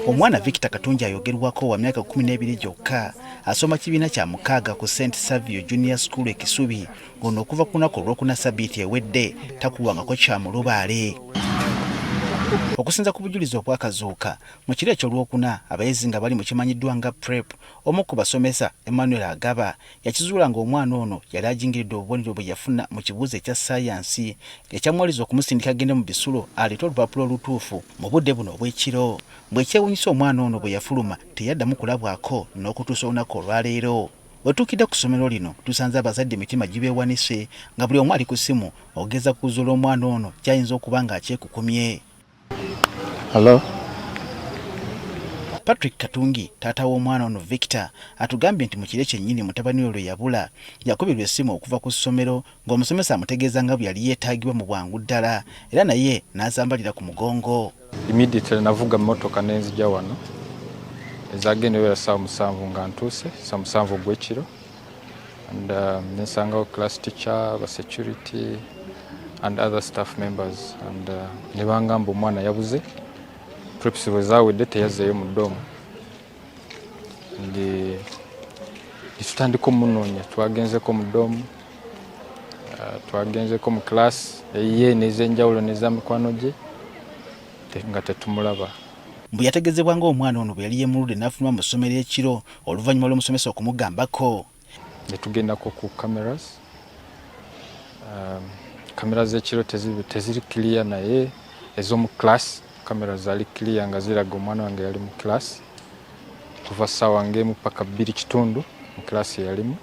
Omwana Victor Katungi ayogerwako wa myaka 12 gyokka, asoma kibiina kya mukaaga ku St Savio Junior School e Kisubi, ng'ono okuva ku lunaku olwokuna sabiiti ewedde takuwangako kya mulubaale. Okusinza ku bujulizi obwakazuuka mu kiro eky'olwokuna, abayizi nga bali mu kimanyiddwa nga prep, omu ku basomesa Emmanuel Agaba yakizuula ng'omwana ono yali ajingiridde obubonero bwe yafuna mu kibuuzo ekya ssaayansi ekyamuwaliriza okumusindika agende mu bisulo aleete olupapula olutuufu mu budde buno obw'ekiro. Bw'ekyewuunyisa omwana ono bwe yafuluma teyaddamu kulabwako n'okutuusa olunaku olwaleero. We tutuukidde ku ssomero lino tusanze abazadde emitima gibeewanise nga buli omu ali ku ssimu okugeza kuzuula omwana ono ky'ayinza okuba ng'akyekukumye. Hello? Patrick Katungi taata w'omwana ono Victor atugambye nti mu kiro kyennyini mutabani we lwe yabula yakubirwa essimu okuva ku ssomero ng'omusomesa amutegeeza nga bwe yali yeetaagibwa mu bwangu ddala era naye n'azambalira ku mugongo. Immediately navuga mmotoka ne nzija wano ezagenda ebeera ssaawa 7 nga ntuuse, ssaawa 7 ogw'ekiro, and nensangawo class teacher, ba security and other staff members, and ne bangamba omwana yabuze, preps bwe zaawedde teyazzeeyo mu dorm. Ndi netutandika omunoonya, twagenzeko mu dorm, twagenzeko mu class eyiye n'ez'enjawulo n'eza mikwano gye nga tetumulaba. Mbu yategezebwa ng'omwana ono bwe yali yeemuludde n'afuluma mu ssomero ekiro oluvannyuma lw'omusomesa okumugambako. Ne tugendako ku cameras, kamera z'ekiro teziri clear, naye ez'omu class kamera zaali clear nga ziraga omwana wange yali mu class kuva ssaawa ng'emu paka 2:15 mu class yalimu.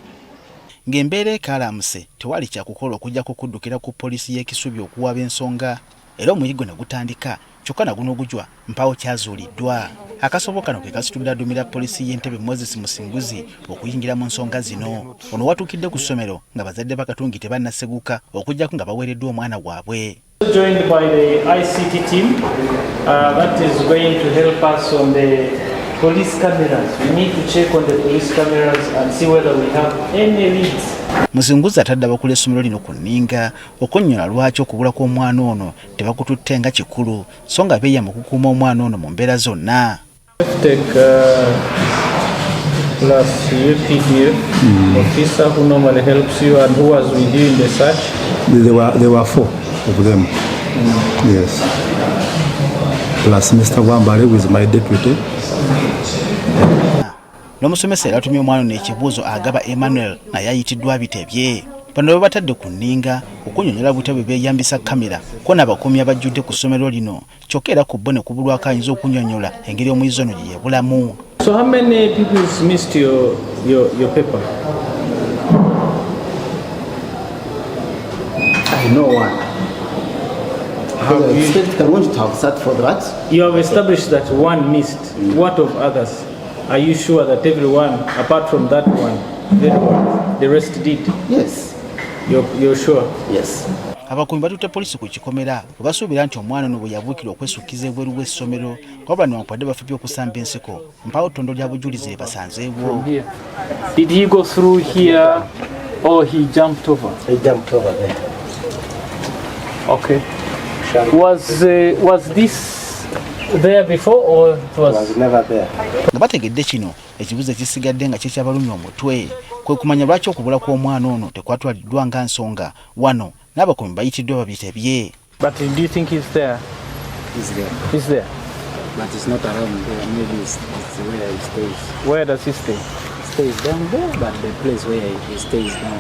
Ng'embeera ekaalamuse, tewali kyakukola okuggyako okuddukira ku poliisi y'e Kisubi okuwaaba ensonga, era omuyiggo ne gutandika, kyokka na guno gujwa mpaawo kyazuuliddwa. Akasobo kano ke kasitulira aduumira poliisi y'Entebe Moses Musinguzi okuyingira mu nsonga zino. Ono watuukidde ku ssomero nga bazadde ba Katungi tebannaseguka okuggyako nga baweereddwa omwana waabwe. Joined by the ICT team that is going to help us on the police cameras. We need to check on the police cameras and see whether we have any leads. Musinguzi atadde abakulu essomero lino ku nninga okunnyonnyola lwaki okubula kw'omwana ono tebakututte nga kikulu, so nga beeyama okukuuma omwana ono mu mbeera zonna. Tech plus UPDF officer who normally helps you and who was with you in the search. There were four of them. Yes. Plus Mr. Wambale, who is my deputy. N'omusomesa era atumye omwana ono ekibuuzo, Agaba Emmanuel, naye ayitiddwa bitebye. Bano babatadde ku nninga okunnyonnyola butya bwe beeyambisa kamera ko n'abakuumi abajjudde ku ssomero lino, kyokka era ku bo ne kubulwako ayinza okunnyonnyola engeri omuyizi ono gye yebulamu. So how many pupils missed your paper? I know one. Have I you, expect Karungi to have sat for that. You have established that one missed. What of others? Are you sure that everyone, apart from that one, everyone, the rest did? Yes. You're sure? Yes. Abakuumi batutte poliisi ku kikomera bwe basuubira nti omwana ono bwe yabuukira okwesukkiza ebweru w'essomero, wabula newankubadde bafubye okusamba ensiko, mpaawo ttondo lya bujulizi lye basanzeewo. Here. Did he go through here or he jumped over? He jumped over there. Okay. Was this there before or it was? Was never there. Nga bategedde kino, ekibuuzo ekisigadde nga kyekyabalumya omutwe kwe kumanya lwaki okubula kw'omwana ono tekwatwaliddwa nga nsonga. Wano n'abakuumi bayitiddwa babitebye. But do you think he's there? He's there. He's there. But it's not around there. Maybe it's where he stays. Where does he stay? He stays down there, but the place where he stays now,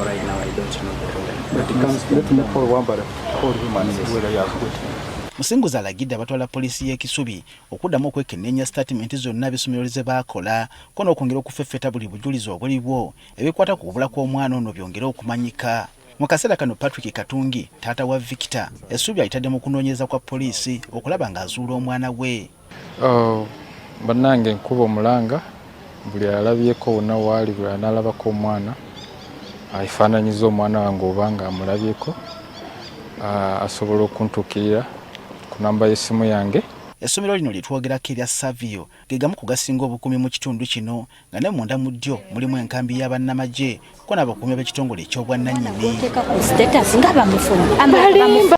right now, I don't know very well. But he comes from Let me down. call Wambale, call him and see whether he has got him. Musinguzi alagidde abatwala poliisi y'e Kisubi okuddamu okwekenneenya sitaatimenti zonna ab'essomero ze baakola, ko n'okwongera okufeffeta buli bujulizi obuliwo ebikwata ku kubula kw'omwana ono byongere okumanyika. Mu kaseera kano Patrick Katungi, taata wa Victor, essuubi alitadde mu kunoonyereza kwa poliisi okulaba ng'azuula omwana we. Oh, bannange, nkuba omulanga buli alabyeko wonna waali, buli anaalabako omwana efaananyiza omwana wange oba nga amulabyeko, asobola okuntuukirira ku namba y'essimu yange. Essomero lino lye twogerako erya Savio ge gamu ku gasinga obukuumi mu kitundu kino, nga ne munda mu ddyo mulimu enkambi y'abannamagye ko n'abakuumi b'ekitongole eky'obwannannyini. Oteeka ku status nga bamufuna.